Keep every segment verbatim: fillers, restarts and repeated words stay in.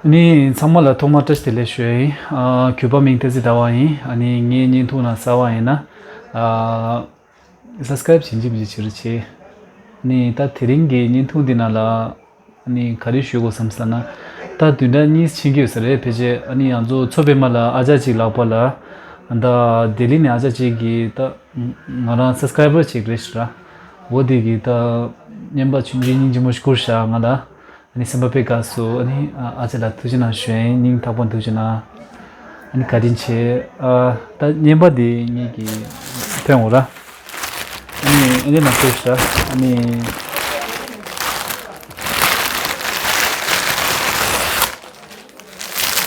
ནི་ཚང་མ་ལ་ཐོག་མར་བཀྲ་ཤིས་བདེ་ལེགས་ཞུ་ཡ་ཡིན། ཨ། གུས་པ་མིང་བསྟན་འཛིན་ཟླ་བ་ཡིན། ཨ་ནི་ངའི་བརྙན་ཐུང་ན་གསར་བ་ཡིན་ན། ཨ། སབ་སི་ཀ་རེབ་བྱེད་འཇིགས་མི་བྱེད་བྱེད་རོགས་བྱེད། ནི་ད་དེ་རིང་གི་བརྙན་ཐུང་འདི་ནང་ལ་ནི་ག་རེ་ཞུ་དགོས་བསམ་ཟེར་ན། ད་བདུན་ཕྲག་གཉིས་ཕྱིན་གྱི་ཡོད་ས་རེད། ཕལ་ཆེར་ཨ་ནི་ང་ཚོ་མཚོ་པདྨ་ལ་ཨ་ཅག་ཅིག་ལག་པ་ལ། ད་ལྡི་ལི་ནས་ཨ་ཅག་ཅིག་གིས་ད་ང་རང་སབ་སི་ཀ་རའི་བར་ཅིག་རེད་ཤག་ར། འོ་དེ་གིས་ད་རྔན་པ་ཆུང་ཆུང་སྙིང་རྗེ་མོ་ཞིག་བསྐུར་ཤག་ང་ལ། ཨ་ནི་སེམས་པ་དཔེ་དགའ་སོང་། ཨ་ནི་ཨ་ཅག་ལ་ཐུགས་རྗེ་གནང་ཞུ་ཡ་ཡིན། སྙིང་ཐག་པ་ནས་ཐུགས་རྗེ་གནང་། ཨ་ནི་བཀའ་དྲིན་ཆེ། ཨ། ད་རྔན་པ་འདི་ངེད་ཀྱིས་ཕུལ་འོང་ར། ཨ་ནི་ཨ་ནི་ན་ཐུག་ཤག་ཨ་ནི།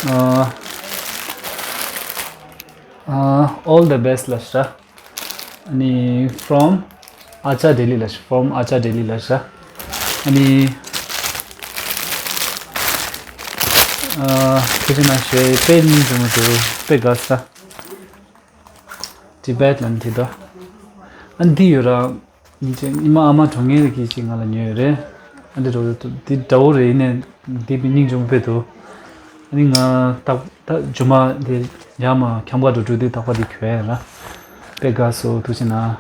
ཨ། ཨ། All the best ལབ་ཤག་ཨ་ནི་from ཨ་ཅག་ལྡི་ལི་ལབ་ཤག from ཨ་ཅག་ལྡི་ལི་ལབ་ཤག་ཨ་ནི། ཨ། ཁྱེད་ཚོ་ནང་བཞིན་དཔེ་སྙིང་རྗེ་མོ་འདུག་དཔེ་དགའ་ས། Tibet ལ་འདི་དོ། ཨ་འདི་ཡོད་ར། ཉི་མ་ཨ་མ་གྲོངས་མཁན་གྱིས་ཅིག་ང་ལ་ཉོས་ཡོད་རེད། ཨ་འདི་འདྲ་བོ་འདི་འདྲ་བོ་རེད། ཡིན་ནའི་འདི་དཔེ་སྙིང་རྗེ་མོ་དཔེ་འདུག་ཨ་ནི་ང་ད་ད་ཇོ་མ་འདི་ཡར་མར་འཁྱམ་ག་འགྲོ་དུས་འདི་ད་ག་འདི་གྱོན་ཡ་ར། དཔེ་དགའ་སོང་། ཐུགས་རྗེ་གནང་།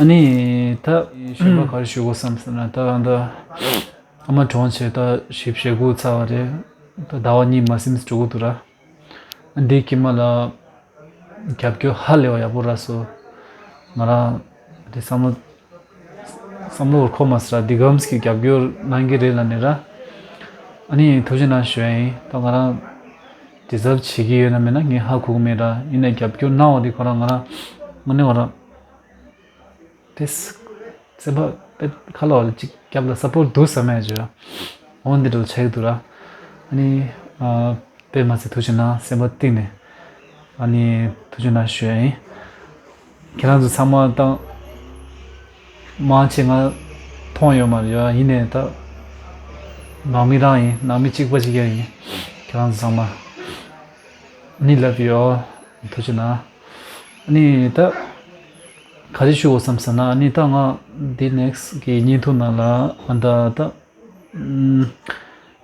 ཨ་ནི་ད་གཞན་པ་ག་རེ་ཞུ་དགོས་བསམ་ཟེར་ན། ད་ད་ཨ་མ་གྲོངས་བྱས་ད་བཞི་བཅུ་ཞེ་དགུ་ཚར་བ་རེད། ད་ཟླ་བ་གཉིས་མ་ཟིན་འགྲོ་གི་འདུག་ར། འདི་དཀྱིལ་མ་ལ་རྒྱབ་སྐྱོར་ཧ་ལས་པ་ཡག་པོ་རག་སོང་། ང་རང་དེ་བསམ་བློ་བསམ་བློ་འཁོར་མ་སོང་ར། འདི་གམ་གྱི་རྒྱབ་སྐྱོར་གནང་གི་རེད་ལབ་ནས་ར། ཨ་ནི་ཐུགས་རྗེ་གནང་ཞུ་ཡ་ཡིན། ད་ང་རང་ཌི་ཛརབ་བྱེད་ཀྱི་ཡོད་ན་མེད་ན་ངས་ཧ་གོ་གི་མེད་ར། ཡིན་ནའི་རྒྱབ་སྐྱོར་གནང་བ་འདི་ཁོ་རང་ང་རང་དངོས་གནས་ང་རང་དེ་སེམས་པ་དཔེ་ཁ་ལོ་ཅིག་རྒྱབ་ལ་སཔོརཊ་འདུག་བསམ་ཡ་ཅིག་འོ་འདི་འདྲ་ཆགས་ཀྱི་འདུག་ར། ཨ་ནི་ཨ་དཔེ་མ་ཚད་ཐུགས་རྗེ་གནང་། སེམས་པ་གཏིང་ནས་ཨ་ནི་ཐུགས་རྗེ་གནང་ཞུ་ཡ་ཡིན། ཁྱེད་རང་ཚོ་ཚང་མ་ད་མང་ཆེ་ང་མཐོང་ཡོད་མ་རེད་ཡ། ཡིན་ནའི་ད་ནང་མི་རང་ཡིན། ནང་མི་གཅིག་པ་གཅིག་རྐྱང་ཡིན། ཁྱེད་རང་ཚོ་ཚང་མ་ནི་ལབ་ཡོད། ཐུགས་རྗེ་གནང་། ཨ་ནི་ད་ག་རེ་ཞུ་དགོས་བསམ་ཟེར་ན། ཨ་ནི་ད་ང་འདི་ནེག་སི་གི་བརྙན་ཐུང་ནང་ལ་ཨ་ད་ད་ཨུམ།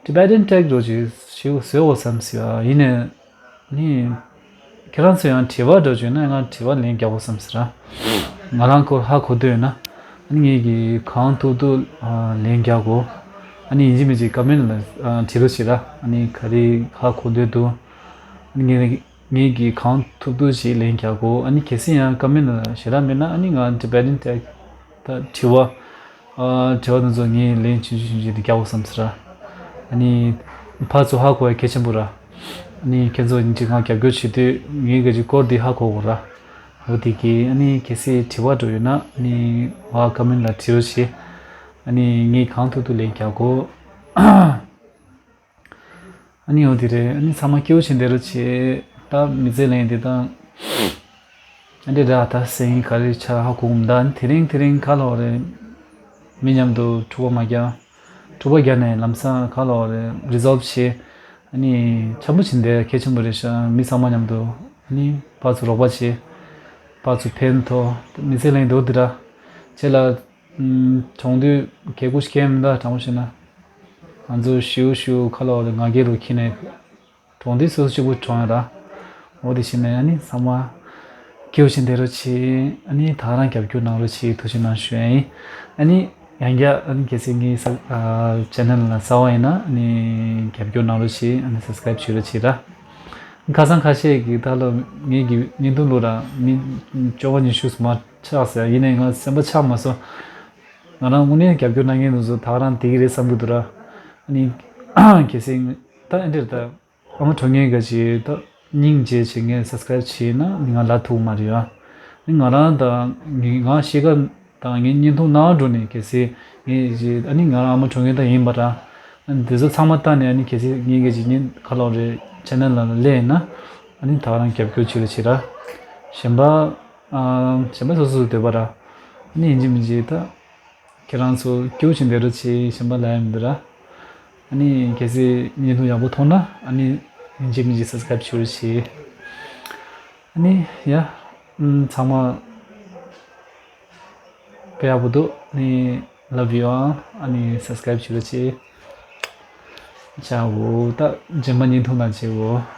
Tibetan Tech འདྲ་ཅིག་ཞིག་བཟོས་དགོས་བསམ་ཟེར་བ་ཡིན་ནའི། ཨ་ནི་ཁྱེད་རང་ཚོ་ཡང་དྲི་བ་འདྲ་བྱུང་ན་ང་དྲི་བ་ལན་རྒྱག་དགོས་བསམ་ཟེར་ར། ང་རང་སྐོར་ཧ་གོ་འདོད་ཡོད་ན། ཨ་ནི་ངེད་ཀྱིས་གང་ཐུབ་ཐུབ་ཨ་ལན་རྒྱག་གོ། ཨ་ནི་ཡིན་གཅིག་མིན་གཅིག་ཀོ་མེན་ལ་ཨ་བྲིས་རོགས་བྱེད་ར། ཨ་ནི་ག་རེ་ཧ་གོ་འདོད་འདུག་ཨ་ནི་ངེད་ངེད་ཀྱིས་གང་ཐུབ་ཐུབ་ཅིག་ལན་རྒྱག་གོ། ཨ་ནི་གལ་སྲིད་ཡང་ཀོ་མེན་ལ་ཞེ་དྲག་མེད་ན། ཨ་ནི་ང་Tibetan Tech ད་དྲི་བ། ཨ་དྲི་བ་དེ་ཚོ་ངས་ལན་ཆུང་ཆུང་ཆུང་ཆུང་དེ་རྒྱག་དགོས་བསམ་ཟེར་ར། ཨ་ནི་ཕར་ཚུར་ཧ་གོ་ཡ་གལ་ཆེན་པོ་ར། ཨ་ནི་ཁྱེད་ཚོ་ཡིན་གཅིག་ང་རྒྱབ་སྐྱོར་བྱེད་དུས་ངས་ག་ཅིག་སྐོར་འདི་ཧ་གོ་དགོས་ར། འོ་དེ་གིས་ཨ་ནི་གལ་སྲིད་དྲི་བ་འདྲ་ཡོད་ན་ཨ་ནི་ང་ཀོ་མེན་ལ་བྲིས་རོགས་བྱེད། ཨ་ནི་ངས་གང་ཐུབ་ཐུབ་ལན་རྒྱག་གོ། ཨ་ནི་འོ་དེ་རེད། ཨ་ནི་ཚང་མ་སྐྱིད་པོ་བྱེད་བསྡད་རོགས་བྱེད། ད་མི་ཚེ་ལེན་དེ་དང་། ཨ་འདྲེ་ར་ད་སེང་ག་རེ་ཆ་ཧ་གོ་གི་མི་འདུག་ཨ་ནི་དེ་རིང་དེ་རིང་ག་ལབ་དགོས་རེད། མི་མཉམ་དུ་འཁྲུག་པ་མ་རྒྱག་འཁྲུག་པ་རྒྱག་ནས་ལམ་སང་ག་ལབ་དགོས་རེད། རི་སོལབ་བྱེད། ཨ་ནི་འཆམ་པོ་བྱེད་བསྡད་གལ་ཆེན་པོ་རེད་ཤག་མི་ཚང་མ་མཉམ་དུ་ཨ་ནི་ཕར་ཚུར་རོགས་པ་བྱེད། ཕར་ཚུར་ཕན་ཐོགས། མི་ཚེ་ལེན་འདུག་འདི་ར། ཁྱེད་ལ་གྲོངས་དུས་གད་ཁུག་ཅིག་གད་མི་འདུག་དྲང་པོ་བཤད་ན། ང་ཚོ་ཞིའུ་ཞིའུ་ཁ་ལོ་རེ་ང་རྒྱལ་རུ་འཁྱེར་ནས་གྲོངས་དུས་སོ་སོ་གཅིག་པུ་གྲོངས་ཡ་ར། འོ་དེ་བྱས་ནས་ཨ་ནི་ཚང་མ་སྐྱིད་པོ་བྱེད་བསྡད་རོགས་བྱེད། ཨ་ནི་ད་ག་རང་རྒྱབ་སྐྱོར་གནང་རོགས་བྱེད། ཐུགས་རྗེ་གནང་ཞུ་ཡ་ཡིན། ཨ་ནི་ཡང་བསྐྱར་ཨ་ནི་གལ་སྲིད་ངའི་ས་ཨ་ཆེ་ནལ་ལ་གསར་པ་ཡིན་ན་ཨ་ནི་རྒྱབ་སྐྱོར་གནང་རོགས་བྱེད། ཨ་ནི་སབ་སི་ཀ་རེབ་བྱེད་རོགས་བྱེད་ར། ཁ་སང་ཁ་ཤས་ཀྱིས་ད་ལོ་ངེད་ཀྱི་བརྙན་ཐུང་བླུགས་ར་མི་བཅོ་ལྔ་ཉི་ཤུ་མ་ཆགས་ཟེར། ཡིན་ནའི་ང་སེམས་པ་ཆགས་མ་སོང་། ང་རང་དངོས་གནས་རྒྱབ་སྐྱོར་གནང་མཁན་དེ་ཚོ་ད་ག་རང་བསྡད་ཀྱི་རེད་བསམ་གྱི་འདུག་ར། ཨ་ནི་གལ་སྲིད་ད་ཨ་འདིར་ད་ཨ་མ་གྲོངས་མཁན་ག་ཅིག་ད་སྙིང་རྗེ་བྱེད་མཁན་སབ་སི་ཀ་རེབ་བྱས་ན་ནི་ང་ལ་ཐུག་མ་རེད་ཡ། ནི་ང་རང་ད་ངི་ང་ཤེས་ཀ་དང་ངའི་བརྙན་ཐུང་ནང་འགྲོ་ནས་གལ་སྲིད་ངས་ཨ་ནི་ང་རང་ཨ་མ་གྲོངས་མཁན་ད་ཡིན་པ་ར། ཨ་ནི་དེ་ཚོ་ཚང་མ་ལྟ་ནས་ཨ་ནི་གལ་སྲིད་ངས་ག་ཅིག་བརྙན་ཁ་ལོག་རེད་ཆེ་ནལ་ལ་སླེབས་ན་ཨ་ནི་ད་ག་རང་རྒྱབ་སྐྱོར་བྱེད་རོགས་བྱེད་ར། གཞན་པ་ཨ་གཞན་པ་སོ་སོ་སོ་འདོད་པ་ར། ཨ་ནི་ཡིན་གཅིག་མིན་གཅིག་ད། ཁྱེད་རང་ཚོ་སྐྱིད་པོ་བྱེད་བསྡད་རོགས་བྱེད། གཞན་པ་ལབ་ཡ་མི་འདུག་ར། ཨ་ནི་གལ་སྲིད་བརྙན་ཐུང་ཡག་པོ་མཐོང་ན་ཨ་ནི་ཡིན་གཅིག་མིན་གཅིག་སབ་སི་ཀ་རེབ་བྱེད་རོགས་བྱེད། ཨ་ནི་ཡ། ཨམ། ཚང་མ་དཔེ་ཡག་པོ་འདུག་ཨ་ནི་ Love you all. ཨ་ནི་subscribe བྱེད་རོགས་བྱེད། ཅའོ། ད་རྗེས་མ་བརྙན་ཐུང་ནང་མཇལ་འོ།